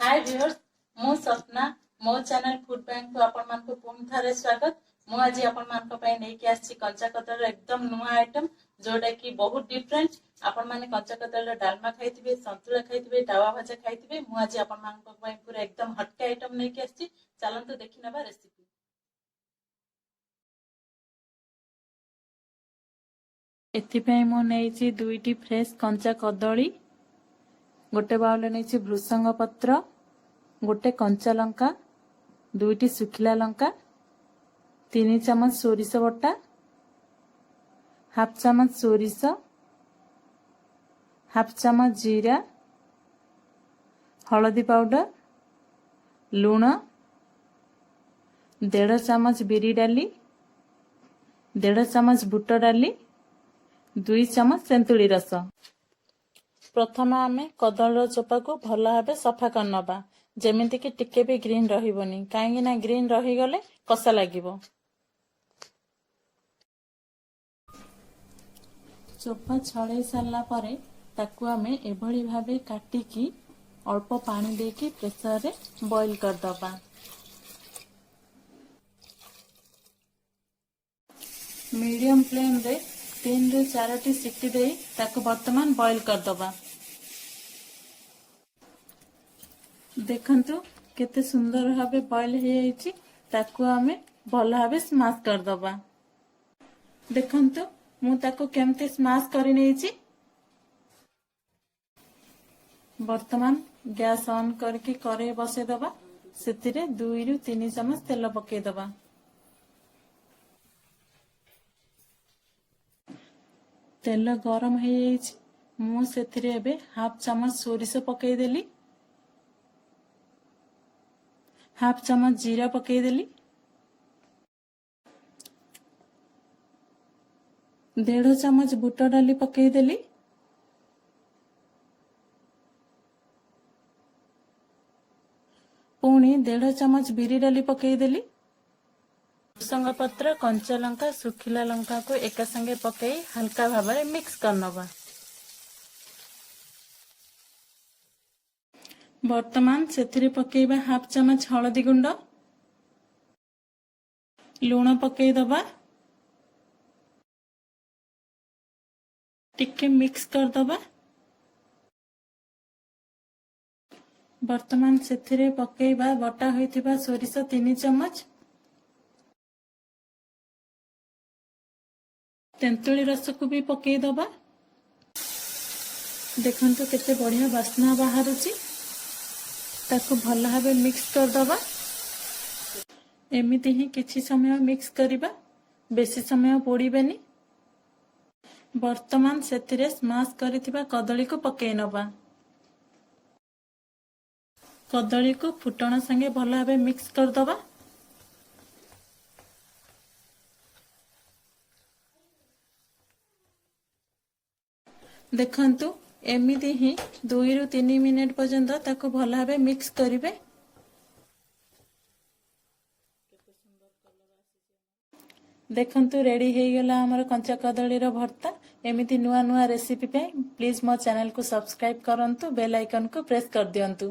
ହାଏ viewers, ମୁଁ ସ୍ୱପ୍ନା। ମୋ channel food ବ୍ୟାଙ୍କକୁ ଆପଣମାନଙ୍କୁ ପୁଣି ଥରେ ସ୍ୱାଗତ। ମୁଁ ଆଜି ଆପଣମାନଙ୍କ ପାଇଁ ନେଇକି ଆସିଛି କଞ୍ଚା କଦଳୀର ଏକଦମ ନୂଆ ଆଇଟମ, ଯୋଉଟା କି ବହୁତ ଡିଫରେଣ୍ଟ। ଆପଣମାନେ କଞ୍ଚା କଦଳୀର ଡାଲମା ଖାଇଥିବେ, ସନ୍ତୁଳା ଖାଇଥିବେ, ତାୱା ଭଜା ଖାଇଥିବେ। ମୁଁ ଆଜି ଆପଣମାନଙ୍କ ପାଇଁ ପୁରା ଏକଦମ ହଟକେ ଆଇଟମ ନେଇକି ଆସିଛି। ଚାଲନ୍ତୁ ଦେଖିନେବା ରେସିପି। ଏଥିପାଇଁ ମୁଁ ନେଇଛି ଦୁଇଟି ଫ୍ରେଶ କଞ୍ଚା କଦଳୀ, ଗୋଟେ ବାଉଲ ନେଇଛି ଭୃସଙ୍ଗ ପତ୍ର, ଗୋଟେ କଞ୍ଚା ଲଙ୍କା, ଦୁଇଟି ଶୁଖିଲା ଲଙ୍କା, 3 ଚାମଚ ସୋରିଷ ବଟା, ହାଫ୍ ଚାମଚ ସୋରିଷ, ହାଫ୍ ଚାମଚ ଜିରା, ହଳଦୀ ପାଉଡର, ଲୁଣ, 1.5 ଚାମଚ ବିରି ଡାଲି, 1.5 ଚାମଚ ବୁଟ ଡାଲି, 2 ଚାମଚ ତେନ୍ତୁଳି ରସ। ପ୍ରଥମେ ଆମେ କଦଳୀର ଚୋପାକୁ ଭଲ ଭାବେ ସଫା କରିନେବା, ଯେମିତିକି ଟିକେ ବି ଗ୍ରୀନ୍ ରହିବନି, କାହିଁକି ନା ଗ୍ରୀନ୍ ରହିଗଲେ କଷା ଲାଗିବ। ଚୋପା ଛଡ଼େଇ ସାରିଲା ପରେ ତାକୁ ଆମେ ଏଭଳି ଭାବେ କାଟିକି ଅଳ୍ପ ପାଣି ଦେଇକି ପ୍ରେସରରେ ବଏଲ କରିଦେବା। ମିଡ଼ିୟମ ଫ୍ଲେମ୍ରେ ତିନିରୁ ଚାରୋଟି ସିଟି ଦେଇ ତାକୁ ବର୍ତ୍ତମାନ ବଏଲ କରିଦେବା। ଦେଖନ୍ତୁ, କେତେ ସୁନ୍ଦର ଭାବେ ବଏଲ ହେଇଯାଇଛି। ତାକୁ ଆମେ ଭଲ ଭାବେ ସ୍ମାସ୍ କରିଦେବା। ଦେଖନ୍ତୁ, ମୁଁ ତାକୁ କେମିତି ସ୍ମାସ୍ କରି ନେଇଛି। ବର୍ତ୍ତମାନ ଗ୍ୟାସ୍ ଅନ୍ କରିକି କରେଇ ବସେଇଦେବା। ସେଥିରେ 2ରୁ 3 ଚାମଚ ତେଲ ପକେଇଦେବା। ତେଲ ଗରମ ହେଇଯାଇଛି। ମୁଁ ସେଥିରେ ଏବେ ହାଫ୍ ଚାମଚ ସୋରିଷ ପକେଇଦେଲି, ହାଫ୍ ଚାମଚ ଜିରା ପକେଇଦେଲି, 1.5 ଚାମଚ ବୁଟ ଡାଲି ପକେଇଦେଲି, ପୁଣି 1.5 ଚାମଚ ବିରି ଡାଲି ପକେଇଦେଲି। ଭୃସଙ୍ଗ ପତ୍ର, କଞ୍ଚା ଲଙ୍କା, ଶୁଖିଲା ଲଙ୍କାକୁ ଏକା ସାଙ୍ଗେ ପକେଇ ହାଲକା ଭାବରେ ମିକ୍ସ କରିନେବା। ବର୍ତ୍ତମାନ ସେଥିରେ ପକେଇବା ହାଫ୍ ଚାମଚ ହଳଦୀ ଗୁଣ୍ଡ, ଲୁଣ ପକେଇଦବା, ଟିକେ ମିକ୍ସ କରିଦବା। ବର୍ତ୍ତମାନ ସେଥିରେ ପକେଇବା ବଟା ହୋଇଥିବା ସୋରିଷ 3 ଚାମଚ, ତେନ୍ତୁଳି ରସକୁ ବି ପକେଇଦବା। ଦେଖନ୍ତୁ, କେତେ ବଢିଆ ବାସ୍ନା ବାହାରୁଛି। ତାକୁ ଭଲ ଭାବେ ମିକ୍ସ କରିଦବା। ଏମିତି ହିଁ କିଛି ସମୟ ମିକ୍ସ କରିବା, ବେଶୀ ସମୟ ପୋଡ଼ିବେନି। ବର୍ତ୍ତମାନ ସେଥିରେ ସ୍ମାସ୍ କରିଥିବା କଦଳୀକୁ ପକେଇ ନବା। କଦଳୀକୁ ଫୁଟଣ ସାଙ୍ଗେ ଭଲ ଭାବେ ମିକ୍ସ କରିଦବା। ଦେଖନ୍ତୁ, ଏମିତି ହିଁ 2ରୁ 3 ମିନିଟ୍ ପର୍ଯ୍ୟନ୍ତ ତାକୁ ଭଲ ଭାବେ ମିକ୍ସ କରିବେ। ଦେଖନ୍ତୁ, ରେଡି ହେଇଗଲା ଆମର କଞ୍ଚା କଦଳୀର ଭର୍ତ୍ତା। ଏମିତି ନୂଆ ନୂଆ ରେସିପି ପାଇଁ ପ୍ଲିଜ୍ ମୋ ଚ୍ୟାନେଲକୁ ସବସ୍କ୍ରାଇବ୍ କରନ୍ତୁ, ବେଲ୍ ଆଇକନ୍କୁ ପ୍ରେସ୍ କରିଦିଅନ୍ତୁ।